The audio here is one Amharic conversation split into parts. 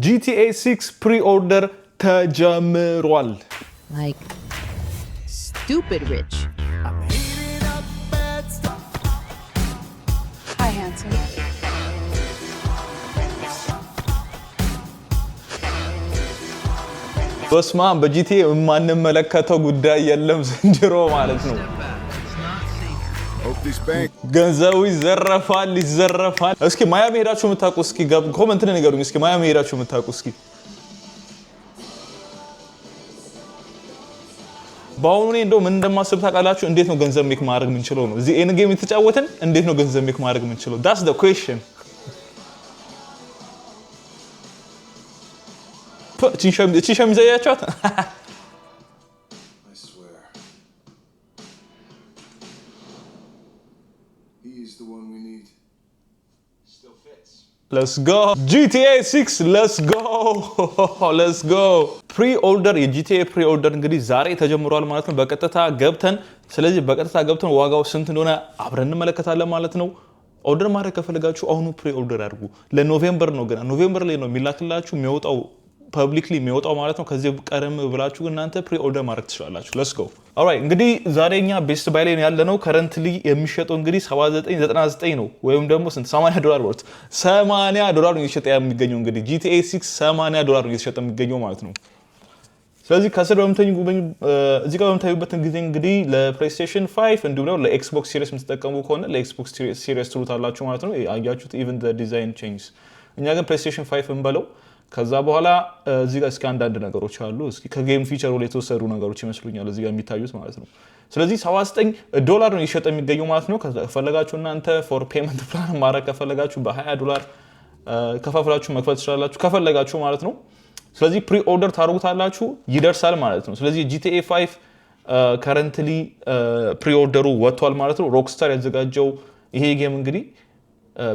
GTA 6 pre-order ተጀምሯል። Like, stupid rich. Hi, handsome. በስማም፣ በ GTA የማንመለከተው ጉዳይ የለም ዘንድሮ ማለት ነው። Hope this bank ገንዘቡ ይዘረፋል፣ ይዘረፋል። እስኪ ማያሚ ሄዳችሁ የምታውቁ እስኪ comment ላይ ንገሩኝ። እስኪ ማያሚ ሄዳችሁ የምታውቁ እስኪ። በአሁኑ እኔ እንደው ምን እንደማስብ ታውቃላችሁ? እንዴት ነው ገንዘብ make ማድረግ የምንችለው ነው። እዚህ ይሄን game የተጫወትን እንዴት ነው ገንዘብ make ማድረግ የምንችለው? That's the question። እቺ ሸሚዝ አያችኋት? I swear. He's the one we need. Let's go, GTA 6, let's go, let's go። Pre-order፣ የ GTA pre-order እንግዲህ ዛሬ ተጀምሯል ማለት ነው። በቀጥታ ገብተን ስለዚህ በቀጥታ ገብተን ዋጋው ስንት እንደሆነ አብረን እንመለከታለን ማለት ነው። Order ማድረግ ከፈለጋችሁ አሁኑ pre-order አድርጉ። ለ November ነው፣ ገና November ላይ ነው የሚላክላችሁ፣ የሚወጣው፣ publicly የሚወጣው ማለት ነው። ከዚህ ቀደም ብላችሁ እናንተ pre-order ማድረግ ትችላላችሁ። Let's go። Alright፣ እንግዲህ ዛሬ እኛ Best Buy ላይ ያለነው። Currently የሚሸጠው እንግዲህ 7999 ነው ወይም ደግሞ ስንት፣ 80 ዶላር በሉት፣ 80 ዶላር ነው እየተሸጠ የሚገኘው። እንግዲህ GTA 6 80 ዶላር ነው እየተሸጠ የሚገኘው ማለት ነው። ስለዚህ ከስር በምታዩ፣ እዚህ ጋር በምታዩበት ጊዜ እንግዲህ ለ PlayStation 5 እንዲሁም ደግሞ ለ Xbox Series የምትጠቀሙ ከሆነ ለ Xbox Series ትሉታላችሁ ማለት ነው። አያችሁት፣ even design change። እኛ ግን PlayStation 5 እንበለው። ከዛ በኋላ እዚህ ጋር እስኪ አንዳንድ ነገሮች አሉ። እስኪ ከ game feature ኡ ላይ የተወሰዱ ነገሮች ይመስሉኛል እዚህ ጋር የሚታዩት ማለት ነው። ስለዚህ 79 ዶላር ነው እየሸጠ የሚገኘው ማለት ነው። ከፈለጋችሁ እናንተ for payment plan ማድረግ ከፈለጋችሁ በ20 ዶላር ከፋፍላችሁ መክፈል ትችላላችሁ ከፈለጋችሁ ማለት ነው። ስለዚህ pre-order ታደርጉታላችሁ፣ ይደርሳል ማለት ነው። ስለዚህ GTA 5 currently pre-order ኡ ወጥቷል ማለት ነው። Rockstar ያዘጋጀው ይሄ game እንግዲህ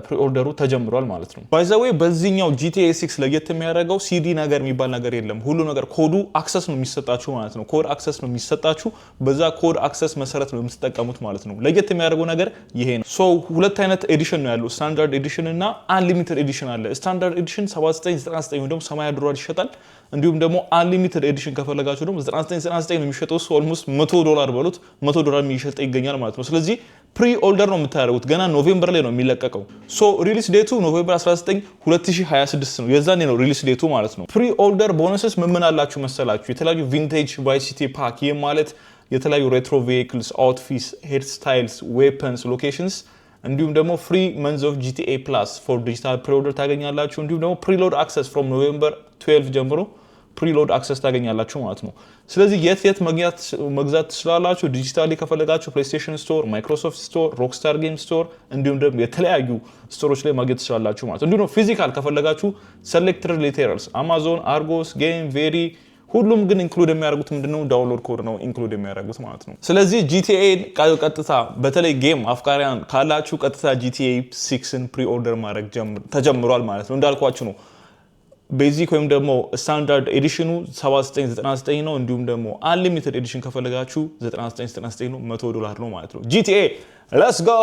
pre-order ኡ ተጀምሯል ማለት ነው። By the way፣ በዚህኛው GTA 6 ለየት የሚያደርገው ሲዲ ነገር የሚባል ነገር የለም። ሁሉ ነገር code ኡ access ነው የሚሰጣችሁ ማለት ነው። Code access ነው የሚሰጣችሁ። በዛ code access መሰረት ነው የምትጠቀሙት ማለት ነው። ለየት የሚያደርገው ነገር ይሄ ነው። So ሁለት አይነት edition ነው ያለው፣ standard edition እና unlimited edition አለ። Standard edition 7999 ወይም ደግሞ 80 ዶላር ይሸጣል። እንዲሁም ደግሞ unlimited edition ከፈለጋችሁ ደግሞ 9999 ነው የሚሸጠው። እሱ almost 100 ዶላር በሉት፣ 100 ዶላር የሚሸጥ ይገኛል ማለት ነው። ስለዚህ pre-order ነው የምታደርጉት። ገና November ላይ ነው የሚለቀቀው። So release date ኡ November 19 2026 ነው። የዛኔ ነው release date ኡ ማለት ነው። Pre-order bonuses ምን ምን አላችሁ መሰላችሁ? የተለያዩ vintage Vice City pack፣ ይህም ማለት የተለያዩ retro vehicles፣ outfits፣ hairstyles፣ weapons፣ locations፣ እንዲሁም ደግሞ free months of GTA Plus for digital pre-order ታገኛላችሁ። እንዲሁም ደግሞ preload access from November 12 ጀምሮ preload access ታገኛላችሁ ማለት ነው። ስለዚህ የት የት መግዛት ትችላላችሁ? Digitally ከፈለጋችሁ PlayStation Store፣ Microsoft Store፣ Rockstar Game Store እንዲሁም ደግሞ የተለያዩ store ኦች ላይ ማግኘት ትችላላችሁ ማለት ነው። እንዲሁም physical ከፈለጋችሁ selected retailers፣ Amazon፣ Argos፣ Game Very፣ ሁሉም ግን include የሚያደርጉት ምንድነው? Download code ነው include የሚያደርጉት ማለት ነው። ስለዚህ GTA ቀጥታ፣ በተለይ game አፍቃሪያን ካላችሁ፣ ቀጥታ GTA 6ን pre-order ማድረግ ተጀምሯል ማለት ነው። እንዳልኳችሁ ነው፣ basic ወይም ደግሞ standard edition ኑ 7999 ነው። እንዲሁም ደግሞ unlimited edition ከፈለጋችሁ 9999 ነው፣ 100 ዶላር ነው ማለት ነው። GTA, let's go!